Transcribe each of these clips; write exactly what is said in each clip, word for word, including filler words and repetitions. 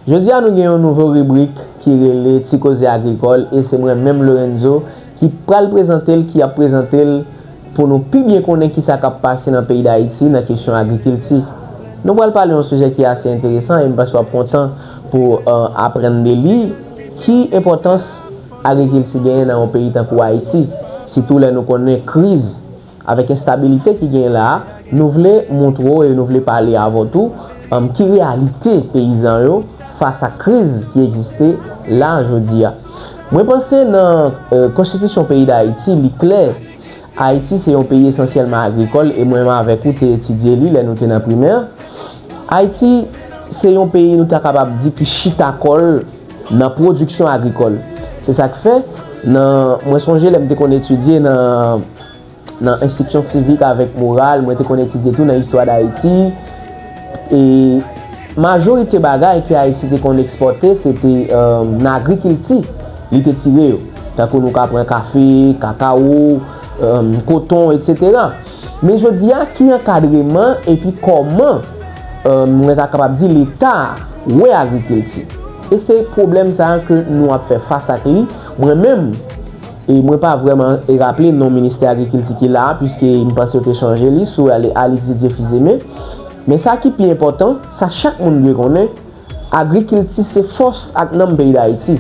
Jodi a, nou gen yon nouvo ribrik ki rele Ti Koze Agrikòl, e se mwen menm, Lorenzo, ki pral prezante l, ki ap prezante l pou nou pi byen konnen kisa k ap pase nan peyi Dayiti nan kesyon agrikilti. Nou pral pale yon sijè ki ase enteresan, e m panse w ap kontan pou, eh, aprann de li, ki enpòtans agrikilti genyen nan yon peyi tankou Ayiti, sitou lè nou konnen kriz avèk enstabilite ki genyen la a, nou vle montre w e nou vle pale avè w tou, um, ki reyalite peyizan yo fas a kriz ki egziste la jodi a. Mwen panse nan, eh, konstitisyon peyi Dayiti, li klè, Ayiti se yon peyi esansyèlman agrikòl e mwen menm avèk ou te etidye li lè nou te nan primè. Ayiti se yon peyi nou ta kapab di ki chita kò l nan pwodiksyon agrikòl. Se sa k fè, nan, mwen sonje lè m te konn etidye nan nan enstriksyon sivik avèk moral, mwen te konn etidye tou nan istwa Dayiti. E majorite bagay ke Ayiti te konn ekspòte, se te, eh, nan agrikilti li te tire yo. Tankou nou ka pran kafe, kakawo, eh, koton, etsetera. Men jodi a, ki ankadreman epi kòman, eh, mwen ta kapab di Leta wè agrikilti? E se pwoblèm sa a ke nou ap fè fas ak li. Mwen menm, E mwen pa vrèman raple non ministè agrikilti ki la a, piske m panse yo te chanje li sou Ale-, Alix Didier Fils-Aimé. Men sa ki pi enpòtan, sa chak moun dwe konnen, agrikilti se fòs ak nanm peyi Dayiti.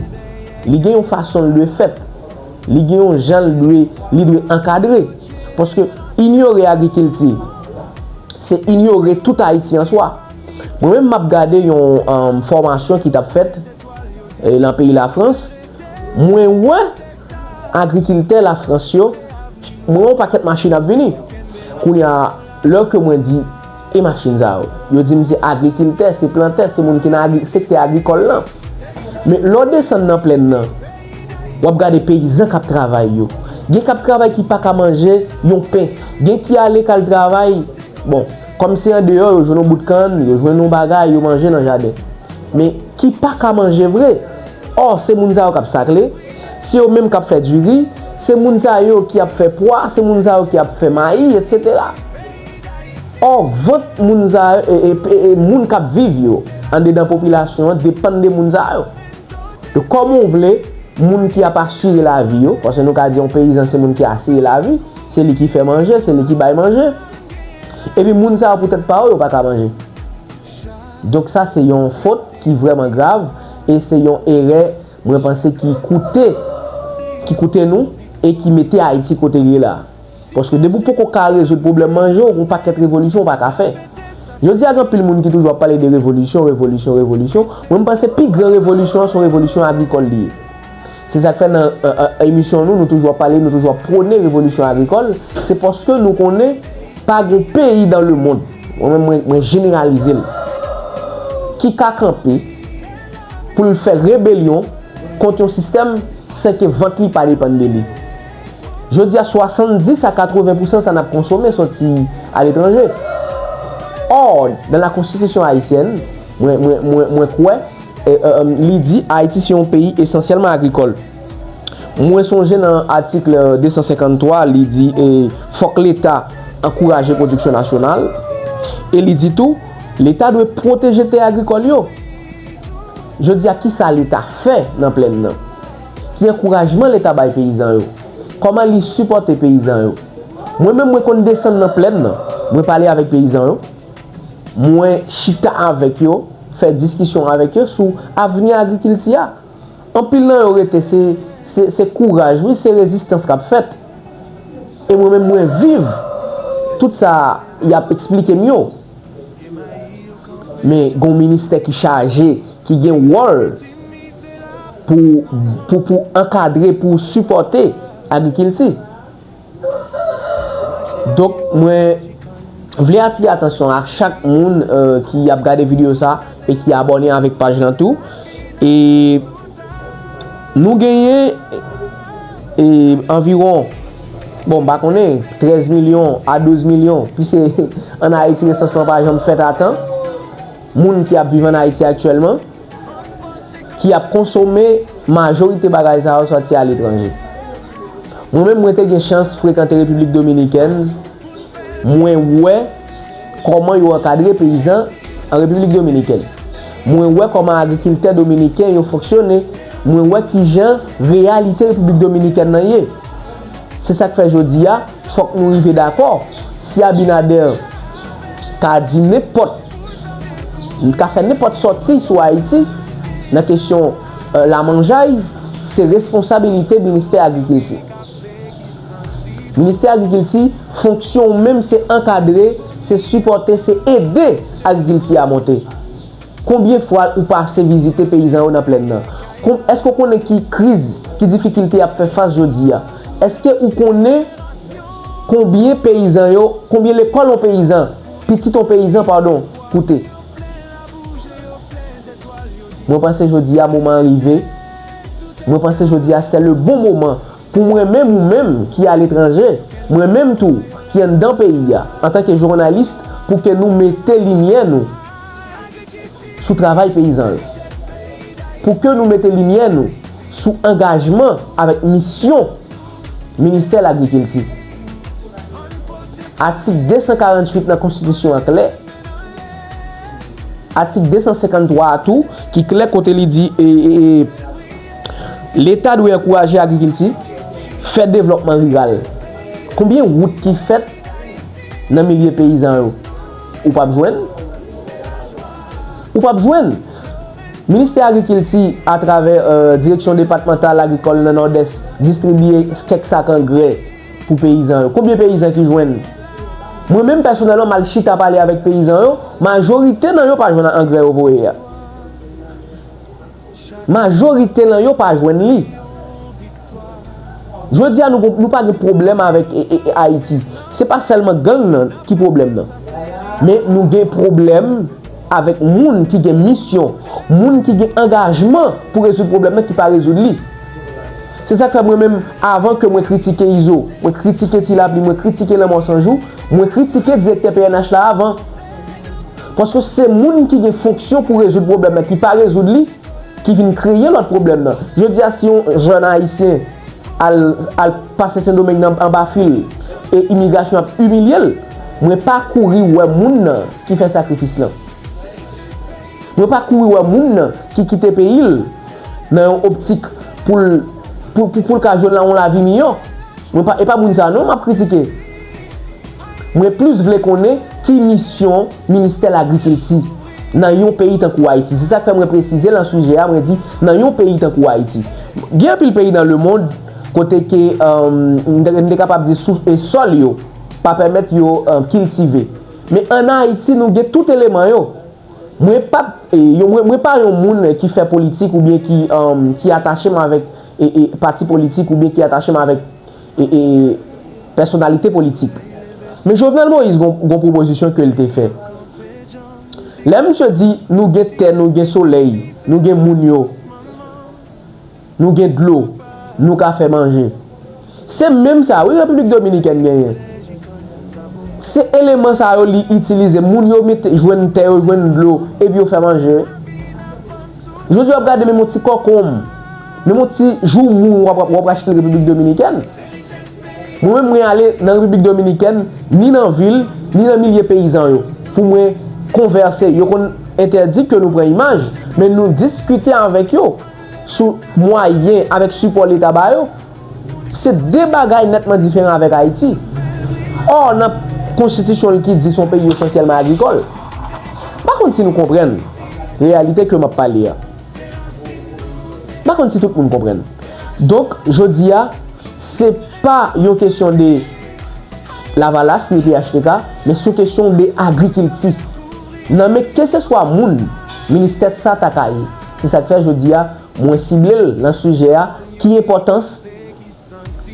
Li gen yon fason l dwe fèt. Li gen yon jan l dwe, li dwe ankadre. Paske inyore agrikilti, se inyore tout Ayiti an swa. Mwen menm, m ap gade yon, um, fòmasyon ki t ap fèt, eh, nan peyi Lafrans. Mwen wè agrikiltè Lafrans yo, mwen wè yon pakèt machin ap vini. Kounye a, lè ke mwen di, "E machin sa yo?" Yo di m se agrikiltè, se plantè, se moun ki nan agri-, sektè agrikòl lan. Men lè w desann nan plèn nan, w ap gade peyizan k ap travay yo. Gen k ap travay ki pa ka manje yon pen. Gen ki ale k al travay, bon, kòm se andeyò, yo jwenn yon bout kann, yo jwenn yon bagay, yo manje nan jaden. Men ki pa ka manje vre. Ò, se moun sa yo k ap sakle, se yo menm k ap fè diri, se moun sa yo ki ap fè pwa, se moun sa yo ki ap fè mayi, etsetera. Ò, vant moun sa yo, e, e, e, e moun k ap viv yo, andedan popilasyon an, depann de moun sa yo. Donk, kòman w vle moun ki ap asire lavi yo, paske nou ka di yon peyizan se moun ki asire lavi, se li ki fè manje, se li ki bay manje, epi moun sa yo pou tèt pa yo, yo pa ka manje. Donk, sa se yon fot ki vrèman grav, e se yon erè, mwen panse, ki koute, ki koute nou e ki mete Ayiti kote l ye la. Paske depi w poko ka rezoud pwoblèm manje w, yon pakèt revolisyon w pa ka fè. Jodi a, gen anpil moun ki toujou ap pale de revolisyon, revolisyon, revolisyon. Mwen, m panse pi gran revolisyon an se yon revolisyon agrikòl li ye. Se sa k fè nan, eh, eh, emisyon nou, nou toujou ap pale, nou toujou ap pwone revolisyon agrikòl. Se paske nou konnen pa gen peyi dans le monde, mwen menm, mwen, mwen jeneralize l, ki ka kanpe pou l fè rebelyon kont yon sistèm san ke vant li pa depann de li. Jodi a, swasanndis a katreven pousan sa n ap konsome soti aletranje. Ò, dans la Constitution haïtienne, mwen, mwen, mwen, mwen kwè, e, e, e, li di Ayiti se yon peyi esansyèlman agrikòl. Mwen sonje nan atik de san senkanntwa, li di, e, fòk Leta ankouraje pwodiksyon nasyonal. E li di tou, Leta dwe pwoteje tè agrikòl yo. Jodi a, kisa Leta fè nan plèn nan? Ki ankourajman Leta bay peyizan yo? Kòman li sipòte peyizan yo? Mwen menm, mwen konn desann nan plèn nan. Mwen pale avèk peyizan yo. Mwen chita avèk yo, fè diskisyon avèk yo sou avni agrikilti a. Anpil nan yo rete, se, se, se kouraj, wi, se rezistans k ap fèt. E mwen menm, mwen viv tout sa y ap eksplike m yo. Men, gen yon ministè ki chaje, ki gen wòl pou, pou, pou ankadre, pou sipòte agrikilti. Donk, mwen vle atire atansyon a chak moun, eh, ki ap gade videyo sa e ki abòne avèk paj lan tou. E nou genyen, e, anviwon, bon, m pa konnen, trèz milyon a douz milyon, piske ann Ayiti, resansman pa janm fèt a tan. Moun ki ap viv ann Ayiti aktyèlman, ki ap konsome majorite bagay sa yo sòti aletranje. Mwen menm, mwen te gen chans frekante Repiblik Dominikèn, mwen wè kòman yo ankadre peyizan an Repiblik Dominikèn. Mwen wè kòman agrikiltè dominiken yo fonksyone, mwen wè kijan reyalite Repiblik Dominikèn nan ye. Se sa k fè jodi a, fòk nou rive dakò. Si Abinader ka di nenpòt, ka fè nenpòt sòti sou Ayiti, nan kesyon, euh, lamanjay, se responsabilite Ministè Agrikilti. Ministè Agrikilti, fonksyon w menm se ankadre, se sipòte, se ede agrikilti a monte. Konbyen fwa ou pase vizite peyizan yo nan plèn nan? Kon-, èske w konnen ki kriz, ki difikilte y ap fè fas jodi a? Èske ou konnen konbyen peyizan yo, konbyen lekòl yon peyizan, pitit yon peyizan, padon, koute? Mwen panse jodi a moman an rive. Mwen panse jodi a c'est le bon moment pou mwen menm ou menm ki aletranje, mwen menm tou ki anndan peyi a, antanke jounalis, pou ke nou mete limyè nou sou travay peyizan yo. Pou ke nou mete limyè nou sou angajman avèk misyon Ministè Lagrikilti. Atik de san karanntuit nan Konstitisyon an klè. Atik de san senkanntwa a tou, ki klè kote li di, e, e, e, Leta dwe ankouraje agrikilti, fè devlòpman riral. Konbyen wout ki fèt nan milye peyizan yo? Ou p ap jwenn? Ou p ap jwenn? Ministè Agrikilti, atravè, euh, Direksyon Depatmantal Agrikòl nan Nòdès, distribiye kèk sak angrè pou peyizan yo. Konbyen peyizan ki jwenn? Mwen menm pèsonèlman, m al chita pale avèk peyizan yo, majorite nan yo pa jwenn angrè yo voye a. Majorite nan yo pa jwenn li. Jodi a, nou, nou pa gen pwoblèm avèk, e, e, e, Ayiti. Se pa sèlman gang nan ki pwoblèm nan. Men nou gen pwoblèm avèk moun ki gen misyon, moun ki gen angajman pou rezoud pwoblèm nan ki pa rezoud li. Se sa k fè mwen menm, avan ke mwen kritike Izo, mwen kritike Ti Lapli, mwen kritike Lanmò San Jou, mwen kritike direktè P N H la avan. Paske se moun ki gen fonksyon pou rezoud pwoblèm nan ki pa rezoud li, ki vin kreye lòt pwoblèm nan. Jodi a, si yon jèn ayisyen al, al pase Sendomeng nan anba fil e imigrasyon ap imilye l, mwen pa kouri wè moun nan ki fè sakrifis lan. Mwen pa kouri wè moun nan ki kite peyi l nan yon optik pou l, pou, pou, pou l ka jwenn la yon lavi miyò. Mwen pa, e pa moun sa non m ap kritike. Mwen plis vle konnen ki misyon Ministè Lagrikilti nan yon peyi tankou Ayiti. Se sa k fè mwen presize lan sijè a, mwen di nan yon peyi tankou Ayiti. Gen anpil peyi nan lemond kote ke, um, m te, m te kapab di sou, e sòl yo pa pèmèt yo, um, kiltive. Men ann Ayiti, nou gen tout eleman yo. Mwen p ap, e, yo, mwen, mwen pa yon moun ki fè politik oubyen ki, um, ki atache m avèk, e, e, pati politik oubyen ki atache m avèk, e, e, pèsonalite politik. Men Jovenel Moïse gon, gon pwopozisyon ke l te fè. Lè misye di, nou gen tè, nou gen solèy, nou gen moun yo, nou gen dlo, nou ka fè manje. Se menm sa, wi, Repiblik Dominikèn genyen. Se eleman sa yo li itilize. Moun yo mete, jwenn tè yo, jwenn dlo, epi yo fè manje, wi. Jodi a, w ap gade menm yon ti kòkonm, menm yon ti joumou w ap, w ap achte Repiblik Dominikèn. Mwen menm, mwen ale nan Repiblik Dominikèn, ni nan vil, ni nan milye peyizan yo, pou mwen konvèse. Yo konn entèdi ke nou pran imaj, men nou diskite avèk yo sou mwayen, avèk sipò Leta ba yo. Se de bagay nètman diferan avèk Ayiti. Ò, nan konstitisyon l ki di se yon peyi esansyèlman agrikòl. M pa konn si nou konprann reyalite ke m ap pale a. M pa konn si tout moun konprann. Donk, jodi a, se pa yon kesyon de Lavalas ni P H T K, men se yon kesyon de agrikilti. Nan men keseswa moun, ministè sa ta ka ye. Se sa k fè jodi a, mwen sible l nan sijè a, ki enpòtans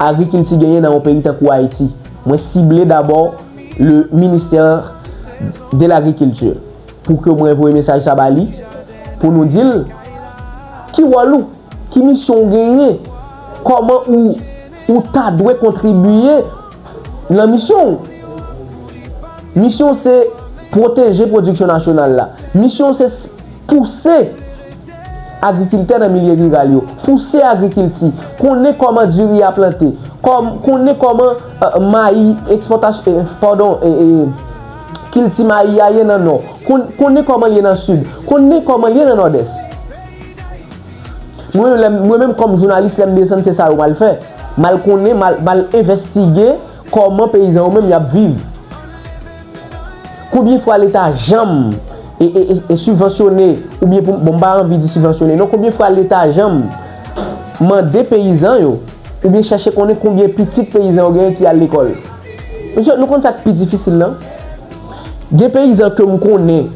agrikilti genyen nan yon peyi tankou Ayiti. Mwen sible dabò le ministère de l'agriculture pou ke mwen voye mesaj sa ba li, pou nou di l ki wòl ou, ki misyon w genyen, kòman ou, ou ta dwe kontribiye nan misyon w. Misyon w se pwoteje pwodiksyon nasyonal la. Misyon w se s-, pouse agrikiltè nan milye riral yo, pouse agrikilti, konnen kòman diri a plante, kòm, konnen kòman, euh, mayi, ekspòtasyon, euh, padon, euh, euh, kilti mayi a ye nan Nò, kon-, konnen kòman l ye nan Sid, konnen kòman l ye nan Nòdès. Mwen, lè m, mwen menm kòm jounalis, lè m desann, se sa yo m al fè. M al konnen, m al, m al envèstige kòman peyizan yo menm y ap viv. Konbyen fwa Leta janm e, e, e, e sibvansyone, oubyen pou, bon, m pa anvi di sibvansyone, non, konbyen fwa Leta janm mande peyizan yo, oubyen chèche konnen konbyen pitit peyizan yo genyen ki al lekòl? Mesye, nou konn sa k pi difisil lan? Gen peyizan ke m konnen,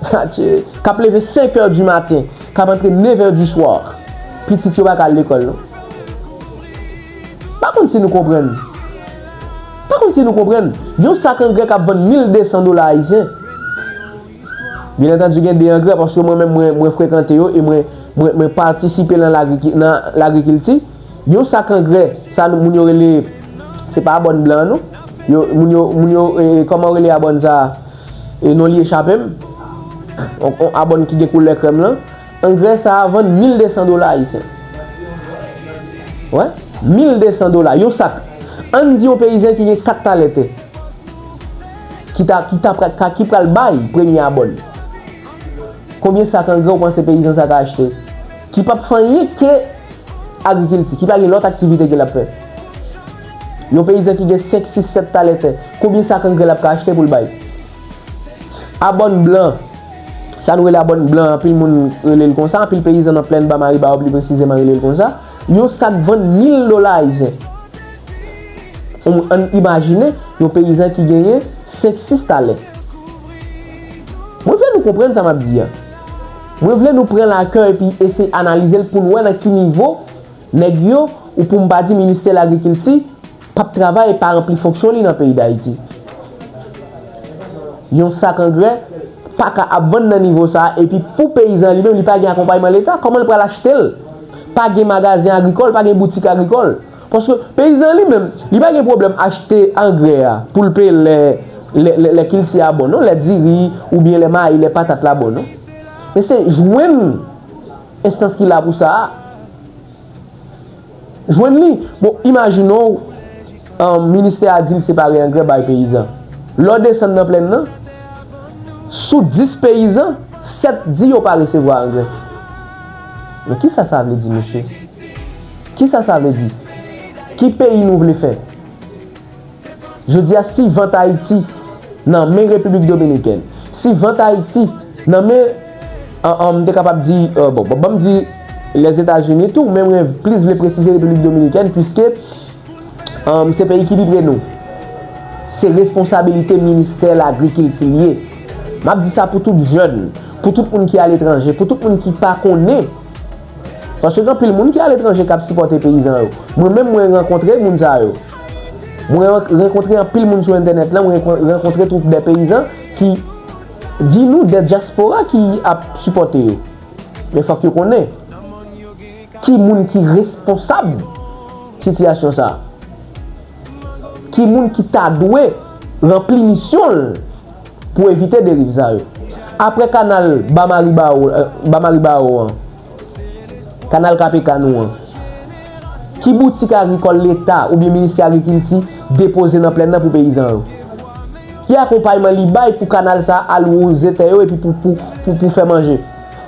k ap leve senk è di maten, k ap antre nèf è di swa, pitit yo pa ka al lekòl, non. Pa konn si nou konprann. Pa konn si nou konprann. Yon sak angrè k ap vann mil de san dola ayisyen. Byen antandi, gen de angrè, paske mwen menm, mwen, mwen frekante yo e mwen, mwen, mwen patisipe nan lagriki-, nan lagrikilti. Yon sak angrè, sa nou, moun yo rele, se pa abòn blan, non. Yo, moun yo, moun yo, e, kòman yo rele abòn sa? E, non li echape m. On, on abòn ki gen koulè krèm lan. Angrè sa a vann mil de san dola ayisyen. Wè, mil de san dola, yon sak. Ann di yon peyizan ki gen kat talè tè, ki ta, ki ta pra-, ka, ki pral bay premye abòn. Konbyen sak angrè w panse peyizan sa ka achte? Ki p ap fè anyen ke agrikilti, ki pa gen lòt aktivite ke l ap fè. Yon peyizan ki gen senk, sis, sèt talè tè, konbyen sak angrè l ap ka achte pou l bay? Abòn blan. Sa nou rele abòn blan, anpil moun rele l konsa, anpil peyizan nan plèn Ba Maribawo pli presizeman rele l konsa. Yon sak vann mil dola ayisyen. Ann, ann imajine yon peyizan ki genyen senk, sis talè. Mwen vle nou konprann sa m ap di a. Mwen vle nou pran lakè epi eseye analize l pou n wè nan ki nivo nèg yo, ou pou m pa di ministè lagrikilti, p ap travay e pa ranpli fonksyon li nan peyi Dayiti. Yon sak angrè pa ka ap vann nan nivo sa a, epi pou peyizan li menm, li pa gen akonpayman Leta, kòman l pral achte l? Pa gen magazen agrikòl, pa gen boutik agrikòl. Paske peyizan li menm, li pa gen pwoblèm achte angrè a pou l peye lè, lè, lè, lè kilti a bon, non, lè diri, oubyen lè mayi, lè patat la bon, non. Men se jwenn enstans ki la pou sa a. Jwenn li. Bon, imajine w, um, ministè a di l separe angrè bay peyizan. Lè w desann nan plèn nan, sou dis peyizan, sèt di yo pa resevwa angrè. Men kisa sa vle di, mesye? Kisa sa vle di? Ki peyi nou vle fè? Jodi a, si vant Ayiti nan men Repiblik Dominikèn, si vant Ayiti nan men, an, an, m te kapab di, euh, bon, bon, ban m di Lèzetazini tou, men mwen plis vle presize Repiblik Dominikèn, piske, an, se peyi ki pi pre nou. Se responsabilite ministè lagrikilti l ye. M ap di sa pou tout jèn, pou tout moun ki aletranje, pou tout moun ki pa konnen. Paske gen anpil moun ki aletranje k ap sipòte peyizan yo. Mwen menm, mwen rankontre moun sa yo. Mwen ran-, rankontre anpil moun sou entènèt la, mwen ran-, rankontre twoup dè peyizan ki di nou dè dyaspora ki ap sipòte yo. Men fòk yo konnen ki moun ki responsab sitiyasyon sa a. Ki moun ki ta dwe ranpli misyon l pou evite deriv sa yo. Apre kanal Ba Maribawo, euh, Ba Maribawo an, kanal K P K nou an, ki boutik agrikòl Leta oubyen Ministè Agrikilti depoze nan plèn nan pou peyizan yo? Ki akonpayman li bay pou kanal sa a al wouze tè yo epi pou, pou, pou, pou fè manje?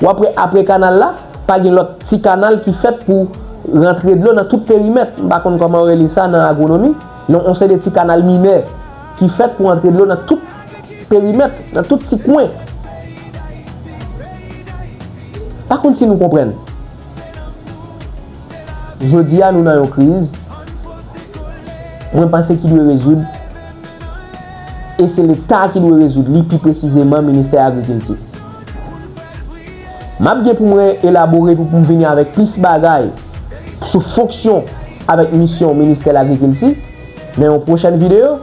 W ap wè apre kanal la, pa gen lòt ti kanal ki fèt pou rantre dlo nan tout perimèt. M pa konn kòman yo rele sa nan agwonomi. Non, on seri de ti kanal minè ki fèt pou rantre dlo nan tout perimèt, nan tout ti kwen. Pa konn si nou konprann. Jodi a, nou nan yon kriz. Mwen panse ki dwe rezoud. E se Leta ki dwe rezoud li, pi presizeman Ministè Agrikilti. M ap gen pou mwen elabore pou, pou m vini avèk plis bagay sou fonksyon avèk misyon Ministè Lagrikilti nan yon pwochèn videyo.